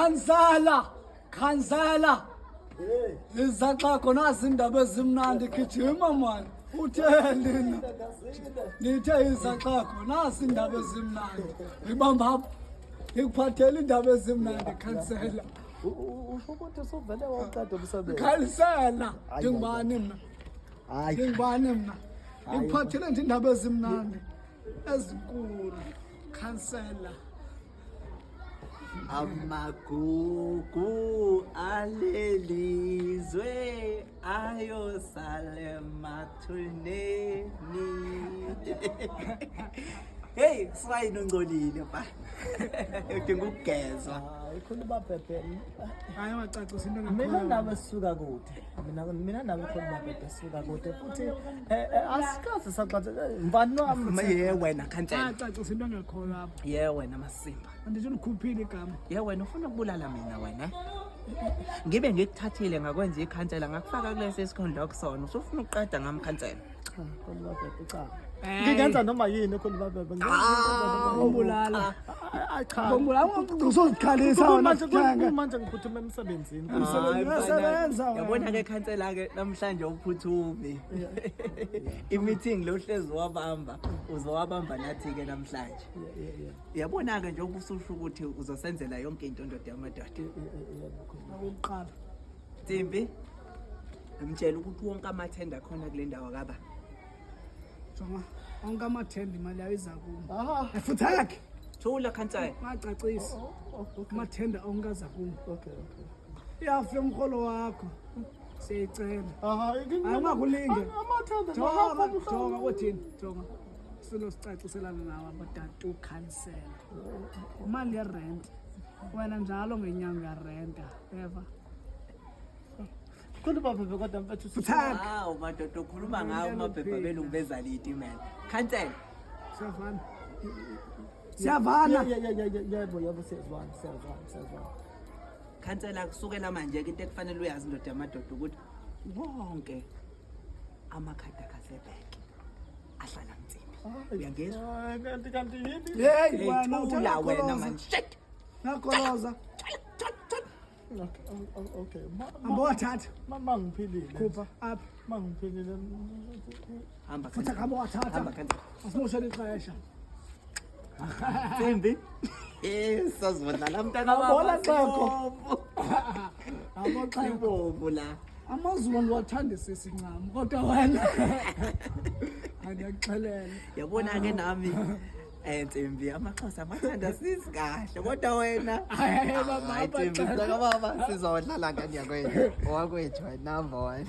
Khansela, khansela. Izaxakho nazi indaba ezimnandi gijima mani. Utheni na? Nithe izaxakho nazi indaba ezimnandi. Ngibamba apha. Ngikuphathela indaba ezimnandi khansela. Usho ukuthi usuvele wawuqeda umsebenzi. Khansela, ndingubani mna? Hayi. Ndingubani mna? Ngikuphathele nje indaba ezimnandi ezinkulu. Khansela. Amagugu alelizwe ayosala emathuneni. Hey, swayini ungcolile ba. Udinga ukugezwa. Hayi khuluma bhebhe. Hayi ungacacisa into Mina engekhoyo. nawe sisuka kude. Mina nawe khuluma bhebhe sisuka kude futhi asikaze saxaxa mfana wami. Ye wena khansela. Acacisa into engekhoyo apha. Ye wena masimba. Andithi ulikhuphile igama. Ye wena ufuna ukubulala mina wena. Ngibe ngikuthathile ngakwenza ikhansela ngakufaka kulesi sikhundla okusona. Usufuna ukuqeda ngami khansela. Cha, khuluma bhebhe cha. Ngingenza noma yini khuluma bhebhe. Ubulala. Cha. Bombula usozikhalisa wena. Manje Sithenge. manje ngiphuthuma emsebenzini. Umsebenzi Hayi, uyasebenza wena. Yabona ke khansela ke namhlanje uphuthumi. I-meeting lo hlezi wabamba uzowabamba nathi ke namhlanje. Yabona ke nje ubususho ukuthi uzosenzela yonke into ndoda yamadoda. Okokuqala. Nsimbi ngimtshela ukuthi wonke amathenda khona kule ndawo akaba. Jonga onke amathenda imali yayo iza kum. Aha. Futhi yakhe. Thula khansela. Ungacacisi. Amathenda onke aza kum. Okay. Ihafu yomrholo wakho. Siyayicela. Aha, Hayi ungakulinge. Amathenda Jonga, jonga kothini? Jonga. Silo sicaciselana nawe abatatu khansela. Imali yerent. Wena njalo ngenyanga uyarenta. Eva. Khuluma bhebhe kodwa mfethu. Futhak. Hawu madoda ukhuluma ngawo amabhebha belungu bezaliti man. Khansela. Siyavana. Siyavana. Yeah, yebo, siyazwana, siyazwana, siyazwana. Khansela kusukela manje ke into ekufanele uyazi ndoda yamadoda ukuthi wonke amakhadi akasebhenki ahlala mtsimbi. Uyangizwa? Hayi, kanti yini? Hey wena Thula wena man. Shit. Ngakoloza. Okay. Ambowathatha. Mama ngiphilile. Khupha apha. Mama ngiphilile. Hamba Futhi khansela. akabowathatha. Hamba khansela. Asimoshele ixesha. Nsimbi. Eh sazodlala mntana Yabona Xeko. Yabo Xeko. Ibomvu la. AmaZulu andiwathandisisi ncam kodwa wena andiyakuxelela. Yabona ke nami Nsimbi amaXhosa amathanda sisi kahle kodwa wena Hayi, baba, Hayi, Nsimbi baba. mntaka baba sizodlala ngani yakwethu owakwethu number 1.